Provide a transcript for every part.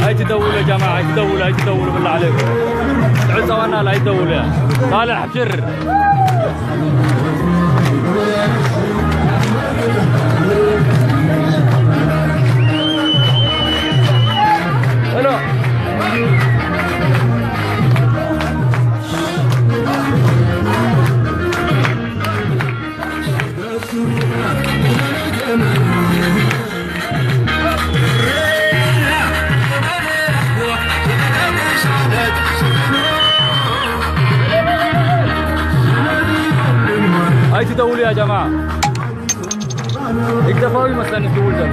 هاي تدولوا يا جماعة، هاي تدولوا، هاي تدولوا بالله عليكم. العزة وانا لا يدولوا يا صالح ابشر. الو هاي تدولوا يا جماعة. اكتفوا مثلا تدول ده.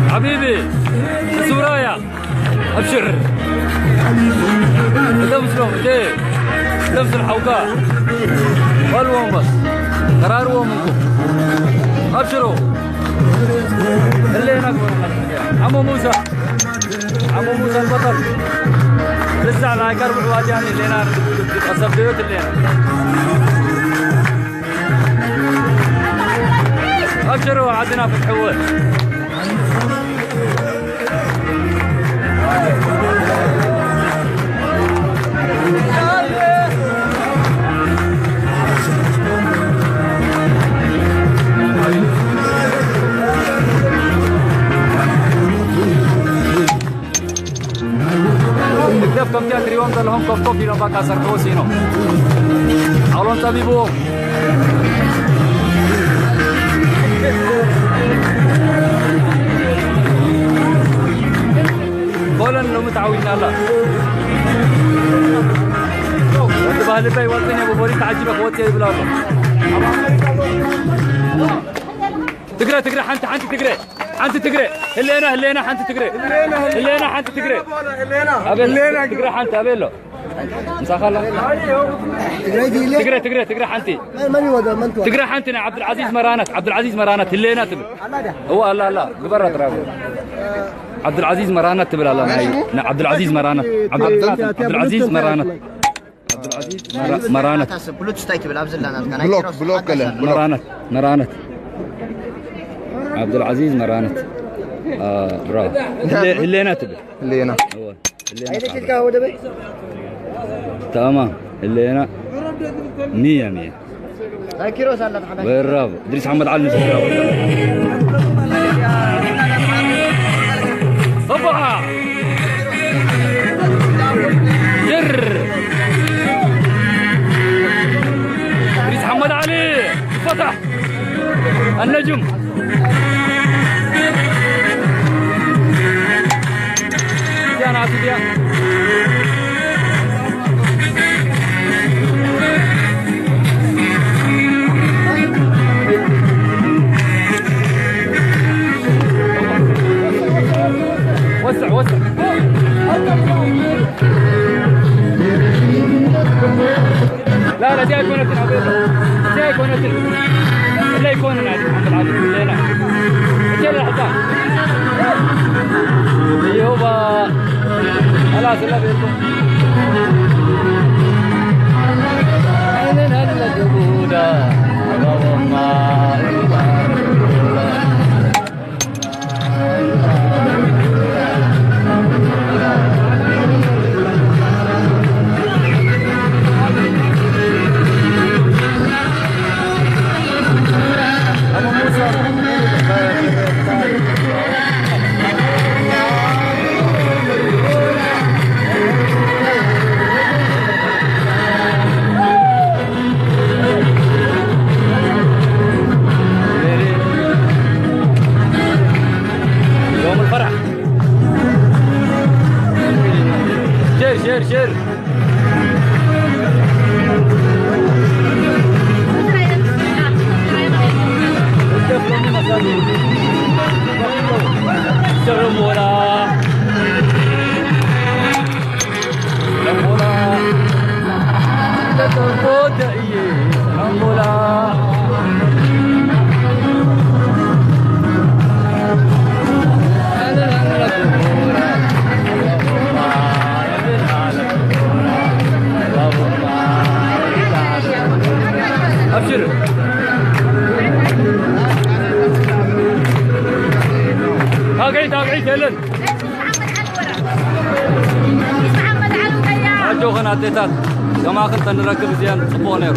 حبيبي سورايا ابشر. نفس الحوكاء والوم بس قرار منكم ابشروا. اللي هناك عمو موسى، عمو موسى البطل لسه على كرب واديان اللي هناك الصفيوت اللي هناك. ابشروا عندنا في الحوار. كم تياتريون لهم كوفينو باكا سركوسينو علون طبيبو. قولا لو متعودنا الله وانت بهلبي وطني ابو بوري تعجبك وطي بلا تقرا تقرا حنت حنت تقرا حنت تقرا اللينا اللينا حنت تقرا اللينا حنت تقرا اللينا تقرا حنت ابيلو مسخله تقرا تقرا تقرا حنتي تقرا حنتنا عبد العزيز مرانت، عبد العزيز مرانت اللينا تبل هو لا لا قبره ترى عبد العزيز مرانت تبل الله عبد العزيز مرانت، عبد العزيز مرانت، عبد العزيز مرانت بلوك بلوك مرانت مرانت عبد العزيز مرانت. برافو. اللينا تبل اللينا هو اللينا تمام. اللينا 100 100. برافو ادريس محمد علي. صبعة جر ادريس محمد علي فتح النجم. وسع وسع. لا لا جاي يكون جاي يكون لا يكون نادي محمد علي لا جاي لحظة يوبا خلاص لا بيكون شير شير ابشر. تاقعي تاقعي تهلن. محمد علي أجوغن أتيتات كما كنت نركب زيان صبونير.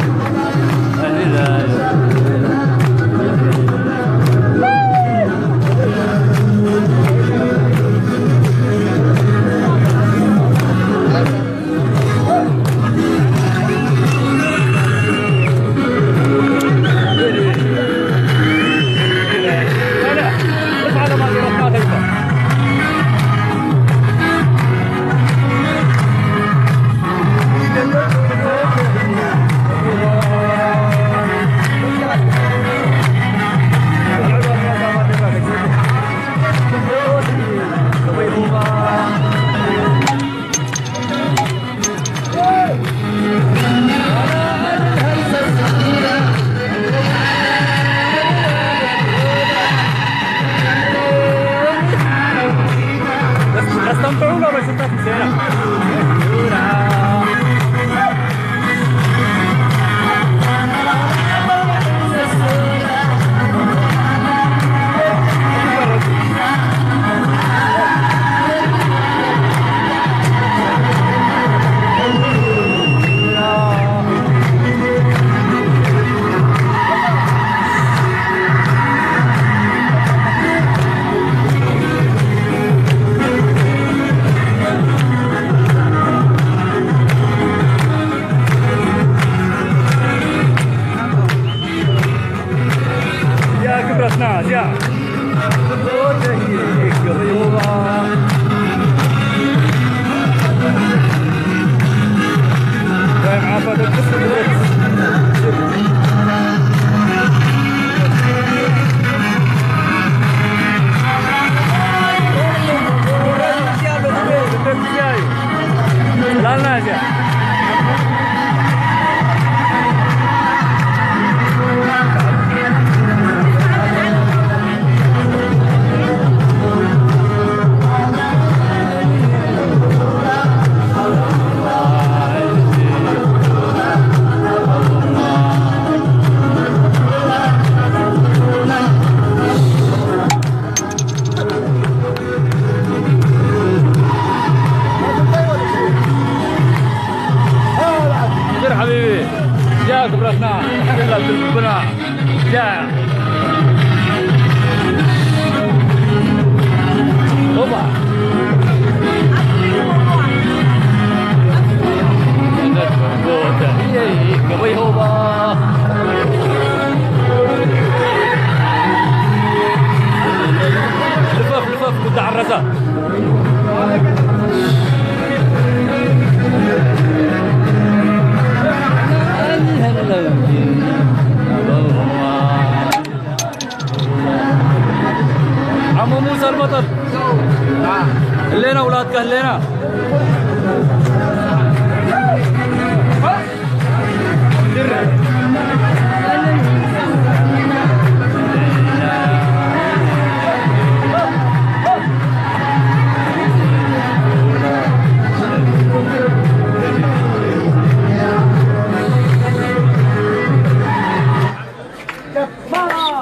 هلينا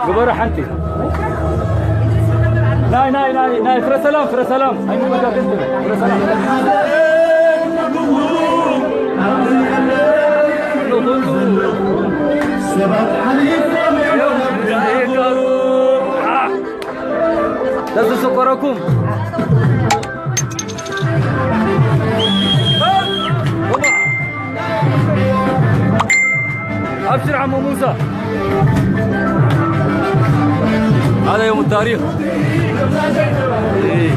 قبرة حنتي ناي ناي ناي ناي فرسلام فرسلام هاي مو بقى فرسلام سكركم ابشر عمو موسى، هذا يوم التاريخ. إيه.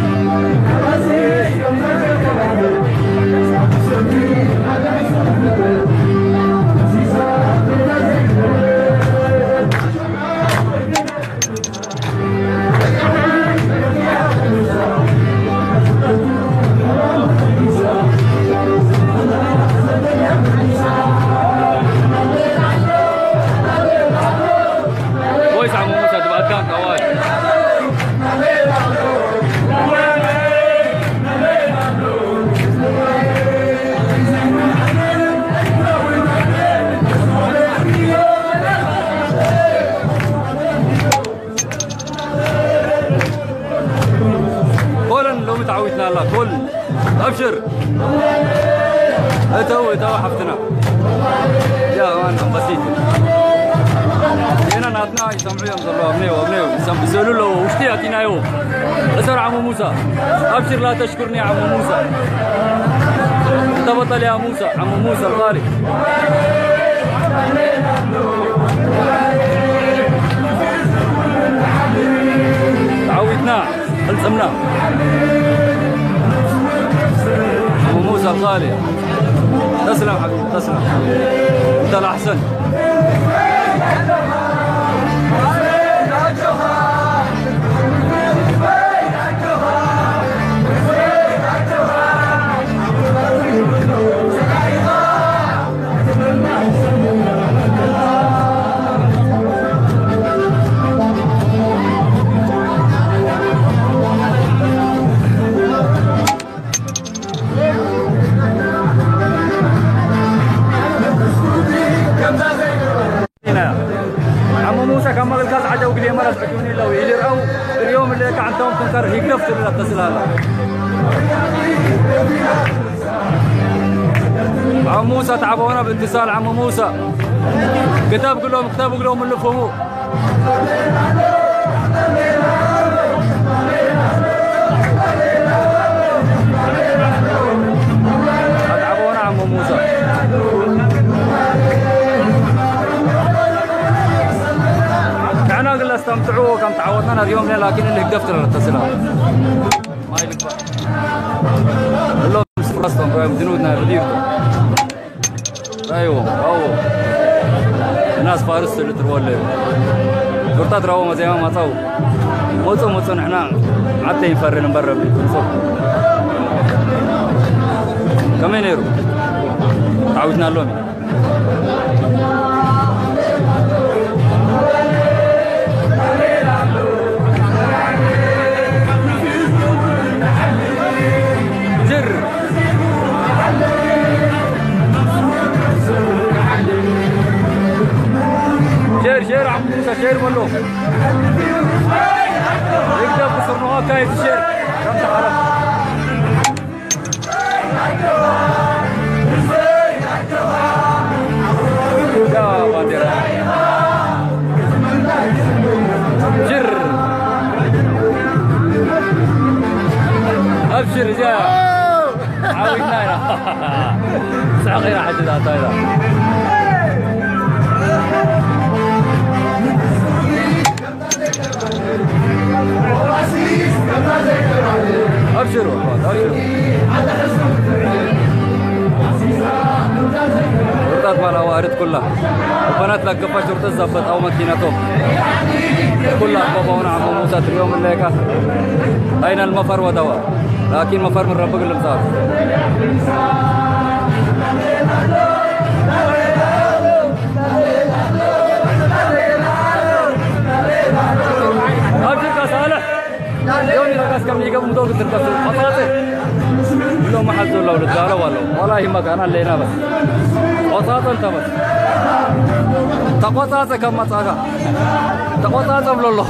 كويس عمو موسى تبقى قدامك اول. كلن لو متعودنا الله كل ابشر اتو اتو حفتنا يا وانا بسيط هنا ناتنا يسمعوا يوم الله ابنيو ابنيو يسمعوا له وشتي اتينا يو اسر عمو موسى ابشر لا تشكرني يا عمو موسى انت بطل يا موسى عمو موسى الغالي. تعودنا الزمنا عمو موسى الغالي تسلم حبيبي تسلم انت الاحسن. عمو موسى كما الكاس عجو قلي مرة عجوني لو يجرأوا اليوم اللي كان عندهم تنكر هيك نفس اللي اتصل هذا. عمو موسى تعبونا باتصال عمو موسى كتاب كلهم كتاب كلهم اللي فهموه. تعبونا عمو موسى. نحن قلنا استمتعوا كم تعودنا اليوم لكن اللي قدرت نتصل ما يلقى اللهم فرصتهم جنودنا بديرتهم. ايوه او الناس فارس اللي ترولي شرطات راهو زي ما مطو موتو موتو نحن عتين يفرن برا كمان يرو تعودنا لهم. جر شير شير عم موسى شير ولو يقدر بصرنوها كايف شير كم تحرك. يا بانديرا جر ابشر جاء عاودنا ساقينا حاجة طايره. ابشروا ابشروا شرطات مال وارد كلها وبنات لك قفا شرطة زبط او ماكينتهم كلها بابا عمو موسى اليوم اللي اين المفر ودواء. لكن مفر من ربك المصاب. أبشرك صالح يومي رقص كم يجي مدوق ترقص قطاطي لو ما حد لو رجاله ولا يهمك أنا اللينا بس قطاطة أنت بس تقطاطة كم مطاقة تقطاطة بلولو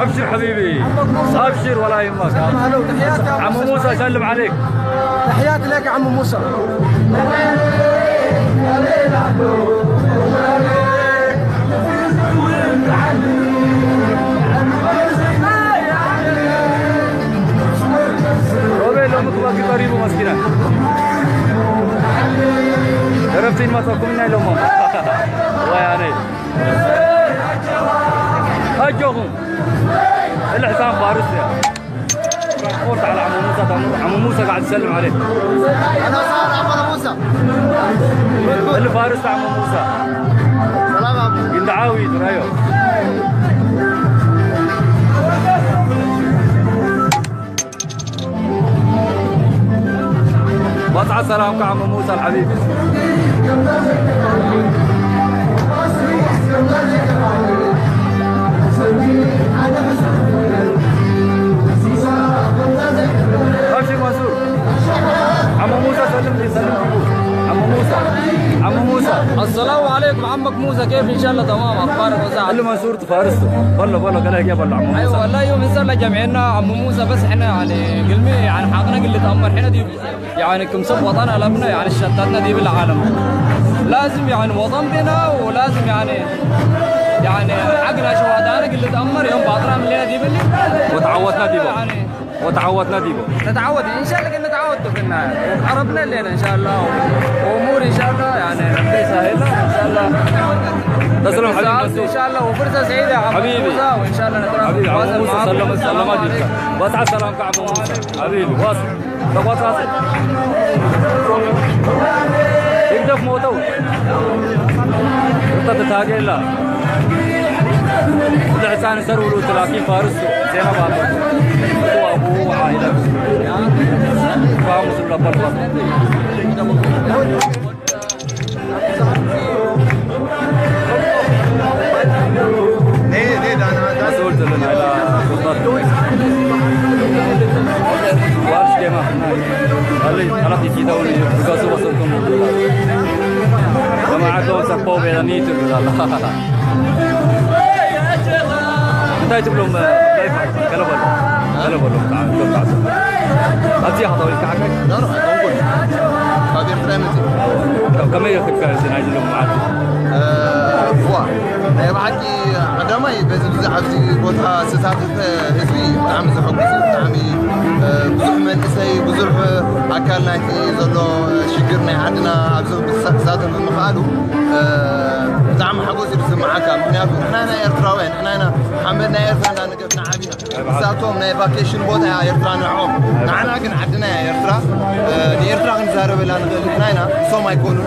ابشر حبيبي ابشر ولا يهمك. عمو موسى سلم عليك. تحياتي لك يا عمو موسى. روبي لو مكباكي قريب مسكينة عرفتين ما تقوم لنا لهم الله يعني اجوهم الحسام فارس يا فرانكفورت على عمو موسى. عمو موسى قاعد يسلم عليه. انا صار عمو موسى اللي فارس عمو موسى. سلام عمو يندعاوي ترى. وضع سلامك عمو موسى الحبيب. ابشر منصور. عمو موسى سلم لي سلم لي عمو موسى. عمو موسى السلام عليكم عمك موسى، كيف ان شاء الله تمام؟ اخبارك وسعد؟ قال منصور تفارسته والله والله قال لك يا والله عمو موسى. ايوه والله يوم ان شاء الله جمعنا عمو موسى، بس احنا يعني قلمي يعني حقنا قلة امر احنا دي يعني كم صف وطن قلبنا يعني شتتنا دي بالعالم، لازم يعني وطن بنا ولازم يعني حقنا شهدانا قلة امر يوم باطرنا من لنا دي باللي وتعودنا ديبو يعني وتعودنا ديبو نتعود ان شاء الله نتعود في النهاية وقربنا لنا ان شاء الله وامور ان شاء الله يعني ربي يسهلها ان شاء الله. تسلم حبيبي ان شاء الله وفرصه سعيدة يا عم حبيبي موسى، وان شاء الله نتواصل حبيبي عمو موسى. سلم سلامات واسع سلامك عمو موسى حبيبي. واصل واصل يقدف موتو انت تتاجي لا العسان سرولو تلاقي فارس زي ما بعض هو ابوه وعائلته فاهم وصل لبر. مسؤول لنا الى وارش كما قال خلاص يجي دوري بقاسو وصلتم جماعة سبوا بيدني تقول انت تبلوم كلا بلو كلا بلو تعال تعال أبزي هذا ولا كعكك؟ لا لا أقول هذه فريمتي كم هي تكفي سنة لهم معك؟ فوا ናይ ብሓቂ ቀዳማይ በዚ ኣብዚ ቦታ ዝተሳተፈ ህዝቢ ብጣዕሚ ዘሐጉስ እዩ። ብጣዕሚ ብዙሕ መንእሰይ ብዙሕ ኣካል ናይቲ ዘሎ ሽግር ናይ ዓድና ኣብዚ ክሳተፍ ምኽኣሉ ብጣዕሚ ሓጎስ እዩ ዝስምዓካ። ምክንያቱ ንሕና ናይ ኤርትራውያን ንሕና ኢና ሓመድ ናይ ኤርትራ እንዳነገፍና ዓቢና፣ ንሳቶም ናይ vacation ቦታ እያ ኤርትራ ንዕኦም፣ ንዓና ግን ዓድና እያ ኤርትራ። ንኤርትራ ክንዛረበላ ንኽእል ንሕና ኢና፣ ንሶም ኣይኮኑን።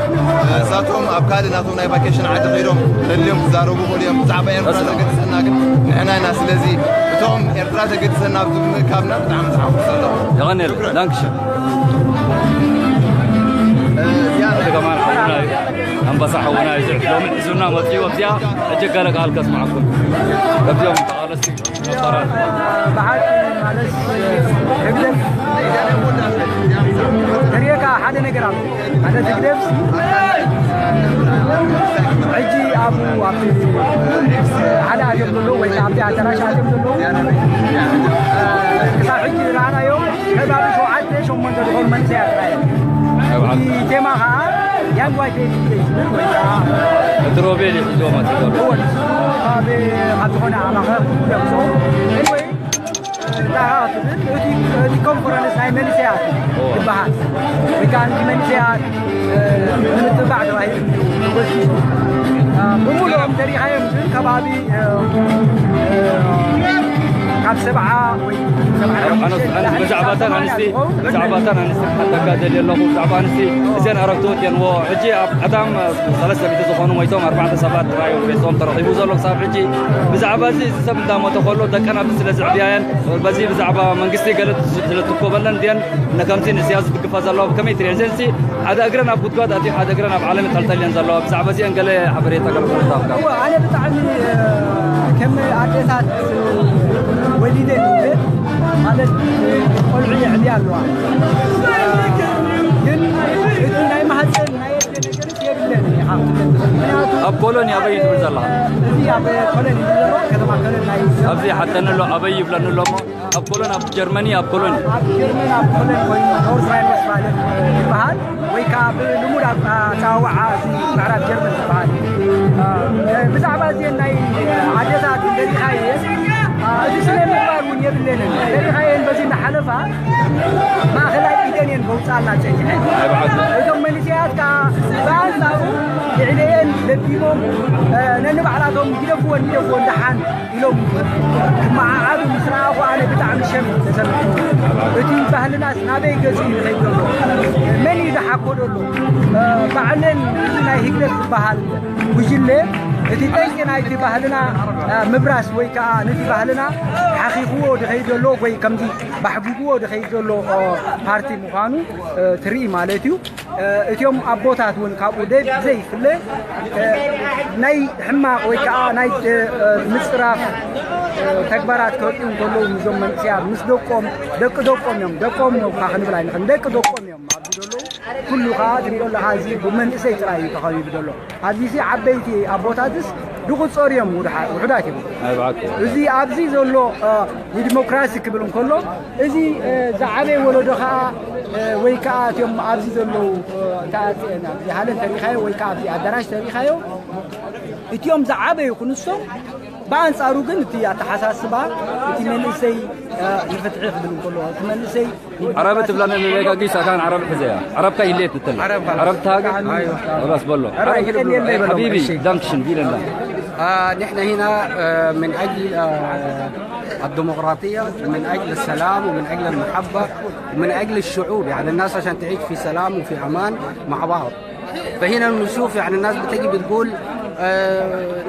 ንሳቶም ኣብ ካልእ ናቶም ናይ vacation ዓዲ ከይዶም ተድልዮም ክዛረቡ ይኽእሉ እዮም። ብዛዕባ ኤርትራ ዘገድሰና ግን ንሕና ኢና። ስለዚ እቶም ኤርትራ ተገድሰና ብምእካብና ብጣዕሚ ተሓጒስ ኣለኹ። يغني دانكش هذا كمان حونا انبسا حونا يزعل لو من حزونا ما تجي وبزيا اجي قال لك هالكاس معكم قبل تعالى قرار بعد معلش هقدر تريكا حدا نقرا هذا تقدر عجي ابو عبد حدا عجب له ولا عبد عتراش عجب له كسر عجي رانا يوم كباب شو عاد شو من دخول من سير تيما ها يان واي بي تروبيلي حزومة هو هذا على غير anyway እቲ ኮንፈረንስ ናይ መንእሰያት ይበሃል ወይ ከዓ መንእሰያት ንምትባዕ ተባሂሉ ተጎሲሱ ብምሉኦም ተሪኻዮም ግን ከባቢ ካብ 70 ወይ 75 ብዛዕባታን ኣንስቲ ብዛዕባታን ኣንስቲ ሓተካ ደልየ ኣለኹ። ብዛዕባ ኣንስቲ እዘን ኣረግቶት እየን። ሕጂ ኣብ ቀዳም 300 ዝኾኑ ሞይቶም፣ 4 ሰባት ጥራይ ቤቶም ተረኺቡ ዘሎ ክሳብ ሕጂ። ብዛዕባ እዚ እዚ ሰብ እንዳሞተ ከሎ ደቀን ኣብዚ ስለ ዝዕብያየን በዚ ብዛዕባ መንግስቲ ገለ ስለ ትኮበለን ድየን ንከምዚ ንስያ ዝድግፋ ዘለዋ ከመይ ትሪአን? እዘን ሓደ እግረን ኣብ ጉድጓድ ኣትዩ ሓደ እግረን ኣብ ዓለም ይጠልጠል ዘለዋ። ብዛዕባ እዚአን ገለ ሓበሬታ ከልኩልታፍካ። ኣነ ብጣዕሚ ከም ኣዴታት ወሊደን ይብል ማለት ቆልዑ የዕብያ ኣለዋ፣ ግን እቲ ናይ ማህፀን ናይ ኣደ ነገርስ የብለን ኢኻ። ምክንያቱ ኣብ ኮሎኒ ኣበይ ትብል ዘለኻ? እዚ ኣብ ኮሎኒ እዩ ዘሎ፣ ከተማ ኮሎን ናይ ኣብዚ ሓተኒ ኣሎ ኣበይ ይብለኒ ኣሎ እሞ ኣብ ኮሎን ኣብ ጀርመኒ ኣብ ኮሎኒ ኣብ ጀርመን ኣብ ኮሎን ኮይኑ ኖርዝ ራይን ወስትፋለን ይበሃል ወይ ከዓ ብልሙድ ኣፀዋውዓ እዚ ምዕራብ ጀርመን ዝበሃል። ብዛዕባ እዚአን ናይ ኣዴታት እንደሪኻየን እቲ ስነ ምግባር እውን የብለንን። እንደሪኻየን በዚ እናሓለፋ ማእኸላይ ኢደን እየን ከውፃልና ፀኒሐን። እቶም መንእሰያት ከዓ ብኣንፃሩ ልዕለየን ለቢሞም ነንባዕላቶም ይደፍዎን ይደፍዎን ደሓን ኢሎም ክመዓዓዱ ምስ ረኣኹ ኣነ ብጣዕሚ ሸም ተሰሚዑ። እቲ ባህልናስ ናበይ ገፁ እዩ ዝኸይድ ዘሎ? መን እዩ ዝሓኮ ዘሎ? ባዕለን እዚ ናይ ህግደፍ ዝበሃል ጉጅለ እቲ ጠንቂ ናይቲ ባህልና ምብራስ ወይ ከዓ ነቲ ባህልና ሓኺኽዎ ድኸይድ ዘሎ ወይ ከምዚ ባሕጉግዎ ድኸይድ ዘሎ ፓርቲ ምዃኑ ትርኢ ማለት እዩ። እትዮም ኣቦታት እውን ካብኡ ዘይፍለ ናይ ሕማቕ ወይ ከዓ ናይ ምፅራፍ ተግባራት ከርእዩ እንከለዉ ምዞም መንእሰያት ምስ ደቆም፣ ደቂ ደቆም እዮም፣ ደቆም እኳ ክንብል ኣይንኽእል፣ ደቂ ደቆም እዮም ኣብዚ ዘለዉ። ኩሉ ከዓ ትሪኦ ኣለካ እዚ ብመንእሰይ ጥራይ እዩ ተኸቢቡ ዘሎ። ኣብዚ ሲ ዓበይቲ ኣቦታትስ ድቁፀሩ እዮም፣ ውሑዳት እዮም። እዚ ኣብዚ ዘሎ ንዲሞክራሲ ክብል እንከሎ እዚ ዝዓበየ ወለዶ ከዓ ወይ ከዓ እትዮም ኣብዚ ዘለዉ ኣብዚ ሃለን ተሪኻዮ ወይ ከዓ ኣብዚ ኣዳራሽ ተሪኻዮ እትዮም ዝዓበዩ ክንሶም ብኣንፃሩ ግን እቲ ኣተሓሳስባ እቲ መንእሰይ ንፍትሒ ክብል እንከሎ እቲ መንእሰይ عربي تبلنا اللي قيسا كان عرب حزيا عرب كاي ليت تتل عرب تاج خلاص بلو حبيبي دانكشن فيلن دانك. نحن هنا من أجل الديمقراطية ومن أجل السلام ومن أجل المحبة ومن أجل الشعوب، يعني الناس عشان تعيش في سلام وفي أمان مع بعض. فهنا بنشوف يعني الناس بتجي بتقول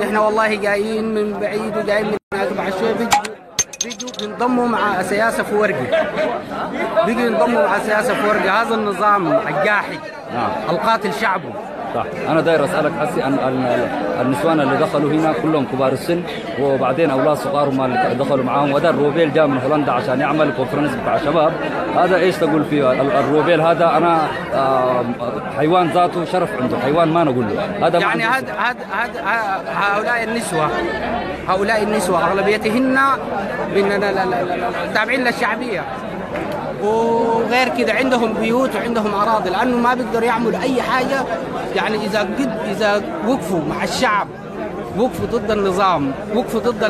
نحن والله جايين من بعيد وجايين من بعد شوية بيجوا بينضموا مع سياسة فورقي، بيجوا ينضموا مع سياسة فورقي، هذا النظام الجاحد القاتل شعبه. صح. انا داير اسالك حسي عن النسوان اللي دخلوا هنا كلهم كبار السن وبعدين اولاد صغار هم اللي دخلوا معاهم، وهذا الروبيل جاء من هولندا عشان يعمل conference بتاع شباب، هذا ايش تقول فيه الروبيل هذا؟ انا حيوان ذاته شرف عنده، حيوان ما نقول له هذا. يعني هذا هؤلاء النسوه، هؤلاء النسوه اغلبيتهن من تابعين للشعبيه وغير كده عندهم بيوت وعندهم اراضي، لانه ما بيقدروا يعملوا اي حاجه. يعني اذا وقفوا مع الشعب، وقفوا ضد النظام، وقفوا ضد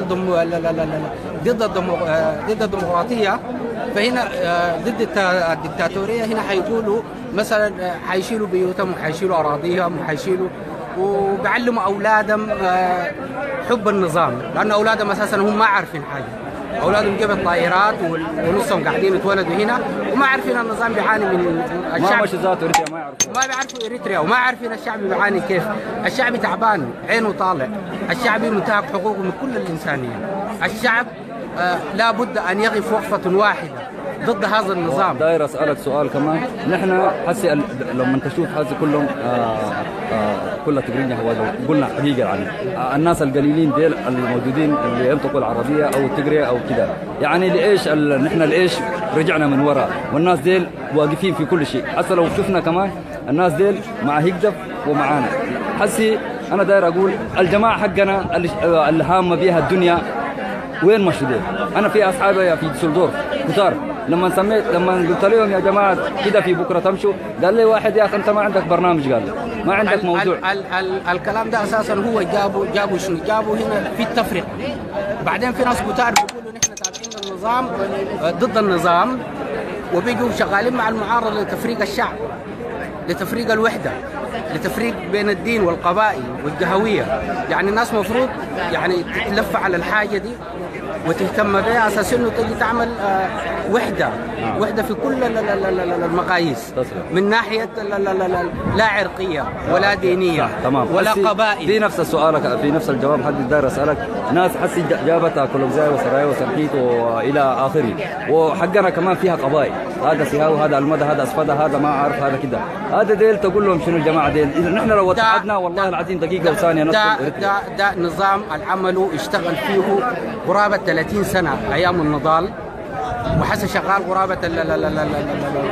ضد الديمقراطيه، فهنا ضد الدكتاتوريه، هنا حيقولوا مثلا حيشيلوا بيوتهم وحيشيلوا اراضيهم وحيشيلوا، وبيعلموا اولادهم حب النظام، لان اولادهم اساسا هم ما عارفين حاجه. اولادهم جابت طائرات ونصهم قاعدين يتولدوا هنا وما عارفين النظام بيعاني من الشعب. ما مش ذاته اريتريا ما يعرفوا، ما بيعرفوا اريتريا وما عارفين الشعب بيعاني كيف. الشعب تعبان عينه طالع، الشعب منتهك حقوقه من كل الانسانيه. الشعب لابد ان يقف وقفه واحده ضد هذا النظام. داير اسالك سؤال كمان، نحن حسي لما تشوف هذا كلهم كلها تقريبا هو قلنا حقيقه يعني الناس القليلين ديل الموجودين اللي ينطقوا العربيه او التقريه او كذا، يعني ليش نحن ليش رجعنا من وراء والناس ديل واقفين في كل شيء؟ حتى لو شفنا كمان الناس ديل مع هيكدف ومعانا. حسي انا داير اقول الجماعه حقنا اللي هامه بيها الدنيا وين مشوا ديل؟ انا في اصحابي في ديسلدورف كتار، لما سميت لما قلت لهم يا جماعه كده في بكره تمشوا، قال لي واحد يا اخي انت ما عندك برنامج، قال لي ما عندك موضوع. ال ال الكلام ده اساسا هو جابوا شنو؟ جابوا هنا في التفرقه. بعدين في ناس كتار بيقولوا نحن تابعين النظام ضد النظام، وبيجوا شغالين مع المعارضه لتفريق الشعب، لتفريق الوحده، لتفريق بين الدين والقبائل والجهويه. يعني الناس مفروض يعني تتلف على الحاجه دي وتهتم بها اساس انه تجي تعمل وحده. نعم. وحده في كل المقاييس. تسلم. من ناحية لا عرقيه ولا دينية. صح تمام. ولا حسي قبائل. في نفس السؤال، في نفس الجواب، حد داير اسالك، ناس حسي جابتها كلوكزاي وسراي وسرحيت والى اخره، وحقنا كمان فيها قبائل، هذا سيهاو، هذا المدى، هذا اسفده، هذا ما اعرف، هذا كده، هذا ديل تقول لهم شنو الجماعة ديل؟ اذا نحن لو اتحدنا والله العظيم دقيقة وثانيه ندخل إريتريا. ده نظام العمل اشتغل فيه قرابة 30 سنة ايام النضال، وحسن شغال قرابة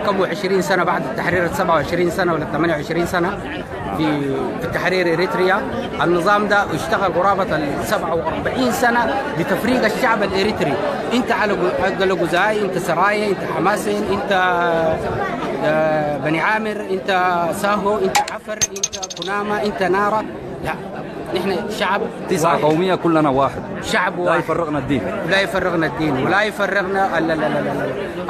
كم 20 سنة بعد التحرير، 27 سنة ولا 28 سنة في تحرير اريتريا. النظام ده اشتغل قرابة 47 سنة لتفريق الشعب الاريتري، انت على قلقوزاي، انت سرايا، انت حماسين، انت بني عامر، انت ساهو، انت عفر، انت كنامه، انت ناره. لا، نحن شعب 9 واحد. قومية كلنا واحد، شعب لا واحد، يفرقنا الدين، لا يفرقنا الدين، ولا يفرقنا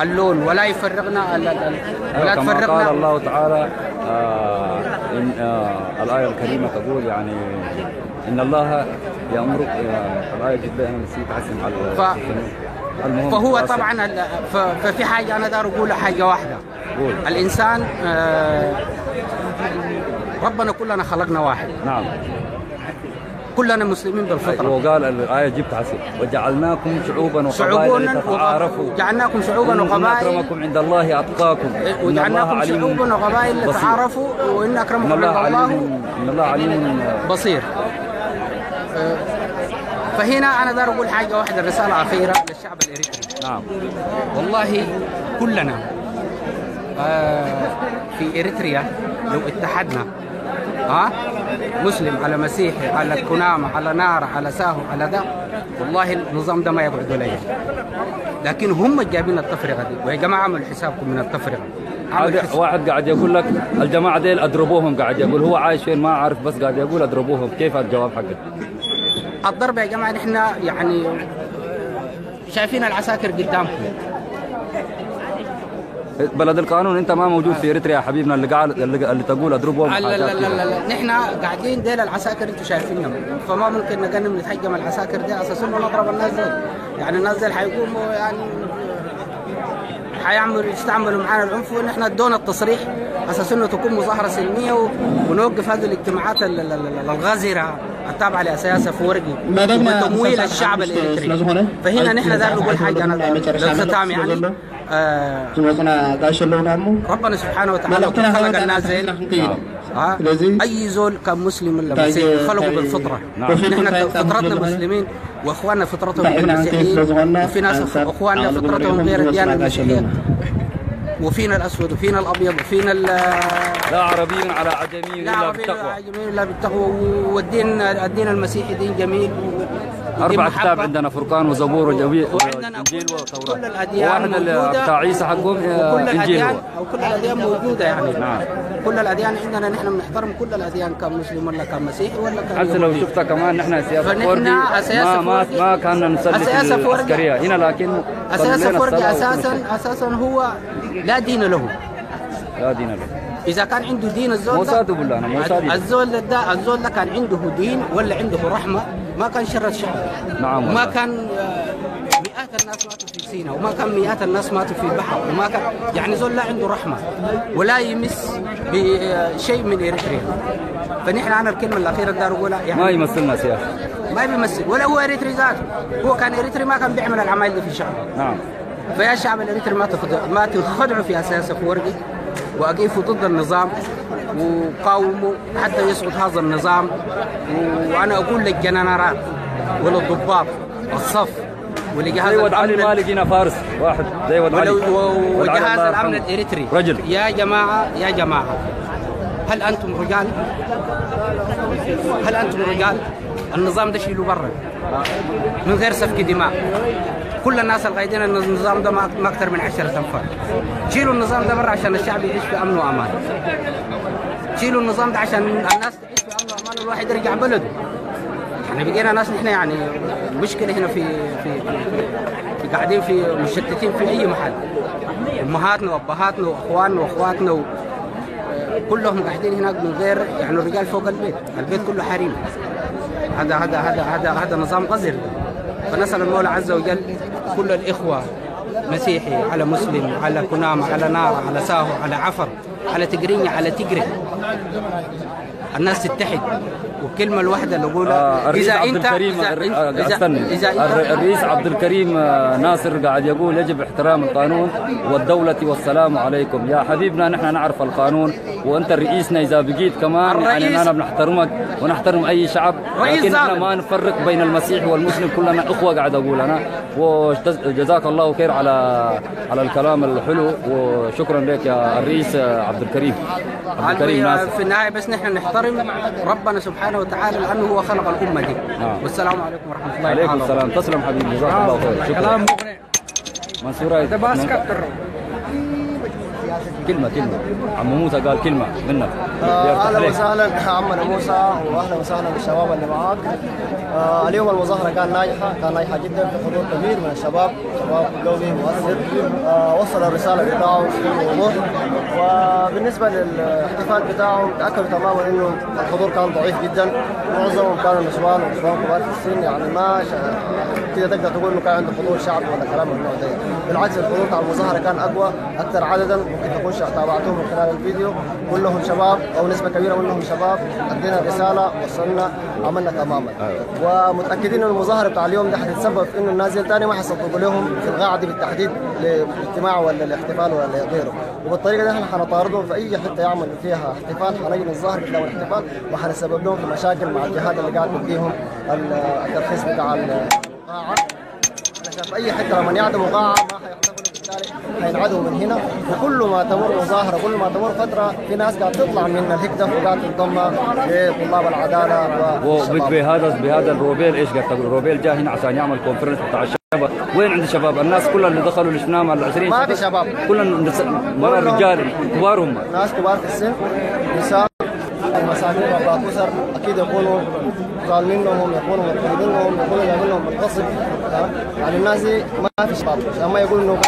اللون، ولا يفرقنا ولا كما تفرقنا. قال الله تعالى إن الآية الكريمة تقول يعني إن الله يأمرك، الآية جدا أنا نسيت أحسن على المهم. فهو طبعا ففي حاجة أنا دار أقولها، حاجة واحدة. قول. الإنسان ربنا كلنا خلقنا واحد. نعم. كلنا مسلمين بالفطرة. وقال الآية جبت حسن، وجعلناكم شعوبا وقبائل لتعارفوا. جعلناكم شعوبا وقبائل، إن أكرمكم عند الله أتقاكم، وجعلناكم شعوبا وقبائل لتعارفوا، وإن أكرمكم عند الله إن الله عليم بصير. فهنا أنا دار أقول حاجة واحدة، رسالة أخيرة للشعب الإريتري. نعم. والله كلنا في إريتريا لو اتحدنا، مسلم على مسيحي على كنامة على نار على ساهو على ده، والله النظام ده ما يقعد ولا يجي. لكن هم جايبين التفرقة دي، ويا جماعة اعملوا حسابكم من التفرقة. واحد قاعد يقول لك الجماعة ديل اضربوهم، قاعد يقول هو عايش فين ما عارف، بس قاعد يقول اضربوهم. كيف الجواب حقك؟ الضرب يا جماعة نحن يعني شايفين العساكر قدامكم. بلد القانون انت ما موجود في اريتريا يا حبيبنا اللي قاعد اللي تقول اضربوهم. لا لا لا لا، نحن قاعدين ديل العساكر انتم شايفينهم، فما ممكن نقنم نتهجم العساكر دي اساسا ونضرب الناس دي. يعني الناس دي حيقوموا يعني حيعملوا يستعملوا معانا العنف، ونحن ادونا التصريح اساس انه تكون مظاهره سلمية ونوقف هذه الاجتماعات الغازره التابعة لاساس افورقي وتمويل الشعب الاريتري. فهنا نحن دار نقول حاجة انا للختام يعني ربنا سبحانه وتعالى خلق الناس زين، اي زول كان مسلم ولا مسيحي خلقه بالفطرة. نحن فطرتنا مسلمين، واخواننا فطرتهم المسيحيين، وفي ناس اخواننا فطرتهم غير الديانة المسيحية، وفينا الاسود وفينا الابيض وفينا لا عربي على عجمي الا بالتقوى، الا بالتقوى. والدين الدين المسيحي دين جميل، 4 كتاب عندنا، فرقان وزبور وانجيل وتوراة، كل الاديان موجودة، بتاع عيسى حقهم انجيل، او كل الاديان موجودة يعني. نعم. كل الاديان عندنا، نحن بنحترم كل الاديان، كان مسلم ولا كان مسيحي ولا كان حتى لو شفتها كمان. نحن سياسة فورجي ما كنا نسلك العسكرية هنا، لكن اساس فورجي اساسا هو لا دين له، لا دين له. اذا كان عنده دين الزول ده الزول ده كان عنده دين ولا عنده رحمه ما كان شرد شعبه. نعم. ما كان مئات الناس ماتوا في سيناء، وما كان مئات الناس ماتوا في البحر، وما كان يعني زول لا عنده رحمه ولا يمس بشيء من اريتريا. فنحن انا الكلمة الاخيرة دار اقولها يعني ما يمثلنا سياسة، ما بيمثل ولا هو اريتري ذاته، هو كان اريتري ما كان بيعمل العمايل دي في شعبه. نعم. فيا شعب الاريتري ما تنخدعوا في اساس افورقي، واقفوا ضد النظام وقاوموا حتى يسقط هذا النظام. وانا اقول للجنرالات وللضباط الصف ولجهاز الامن، علي ما لقينا فارس واحد زي ود علي وجهاز الامن الاريتري رجل. يا جماعة يا جماعة، هل انتم رجال؟ هل انتم رجال؟ النظام ده شيلوا برا من غير سفك دماء. كل الناس القايدين ان النظام ده ما اكثر من 10 انفار. شيلوا النظام ده برا عشان الشعب يعيش في امن وامان. شيلوا النظام ده عشان الناس تعيش في امن وامان والواحد يرجع بلده. احنا بقينا ناس نحن يعني مشكلة هنا في في, في قاعدين في مشتتين في اي محل. امهاتنا وابهاتنا واخواننا واخواتنا كلهم قاعدين هناك من غير يعني الرجال فوق البيت، البيت كله حريم. هذا هذا هذا هذا هذا نظام قذر. فنسأل المولى عز وجل كل الإخوة، مسيحي على مسلم على كنامة على نار على ساهو على عفر على تقرينيا على تجري، الناس تتحد والكلمة الواحدة اللي اقولها. الرئيس عبد الكريم، الرئيس عبد الكريم ناصر قاعد يقول يجب احترام القانون والدولة والسلام عليكم. يا حبيبنا نحن نعرف القانون، وانت رئيسنا اذا بقيت كمان يعني انا بنحترمك ونحترم اي شعب، لكن احنا ما نفرق بين المسيحي والمسلم، كلنا اخوه قاعد اقول انا. وجزاك الله خير على الكلام الحلو، وشكرا لك يا الرئيس عبد الكريم. عبد الكريم ناصر. في النهاية بس نحن نحترم ربنا سبحانه وتعالى لانه هو خلق الامة دي. والسلام عليكم ورحمة الله. عليكم السلام، تسلم حبيبي، جزاك الله خير. شكرا. كلام مقنع. منصور كلمة عم موسى قال كلمة منك. اهلا وسهلا عمنا موسى، واهلا وسهلا بالشباب اللي معاك. اليوم المظاهرة كان ناجحة، كان ناجحة جدا في حضور كبير من الشباب، شباب قوي مؤثر، وصل الرسالة بتاعه بوضوح. وبالنسبة للاحتفال بتاعهم تاكدوا تماما انه الحضور كان ضعيف جدا، معظمهم كانوا نسوان ونسوان كبار في السن، يعني ما كده تقدر تقول انه كان عنده حضور شعبي ولا كلام من النوع ده. بالعكس الحضور بتاع المظاهرة كان اقوى، اكثر عددا، ممكن تكون تابعتهم من خلال الفيديو، كلهم شباب او نسبه كبيرة منهم شباب. ادينا الرسالة، وصلنا عملنا تماما. ومتاكدين ان المظاهرة بتاع اليوم ده حتتسبب في انه الناس ثاني ما حيصدقوا لهم في القاعة دي بالتحديد لاجتماع ولا الاحتفال ولا غيره، وبالطريقه دي احنا حنطاردهم في اي حتة يعملوا فيها احتفال، حنجي نتظاهر قدام الاحتفال وحنسبب لهم في مشاكل مع الجهات اللي قاعد تديهم الترخيص بتاع القاعة. عشان في اي حتة لما يعدموا قاعة ما حيحتفلوا، بالتالي حينعدموا من هنا. وكل ما تمر مظاهره، كل ما تمر فترة، في ناس قاعد تطلع من الهكتف وقاعد تنضم لطلاب العدالة. وبهذا الروبيل ايش قاعد تقول؟ الروبيل جاء هنا عشان يعمل conference بتاع الشباب، وين عند الشباب؟ الناس كلها اللي دخلوا اللي شفناهم على 20 ما في شباب، كلهم مرة رجال كبار، هم ناس كبار في السن، نساء، المساكين ربات اسر، اكيد يكونوا ظالمينهم، يكونوا مضطهدينهم، يكونوا جايبينهم بالغصب. يعني الناس دي ما في شباب، عشان ما يقولوا انه انت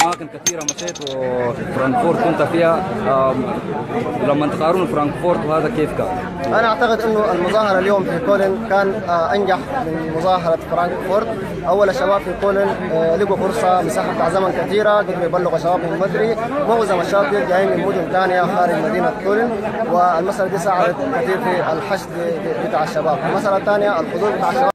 اماكن كثيرة مشيت، وفرانكفورت كنت فيها، لما تقارن فرانكفورت وهذا كيف كان؟ انا اعتقد انه المظاهرة اليوم في كولن كان انجح من مظاهره فرانكفورت. اول الشباب في كولن لقوا فرصة، مساحة بتاع زمن كثيرة، قدروا يبلغوا شباب من بدري. معظم الشباب جايين من مدن ثانية خارج مدينة كولن، والمسالة دي ساعدت كثير في الحشد بتاع الشباب. المسالة الثانية الحضور بتاع الشباب.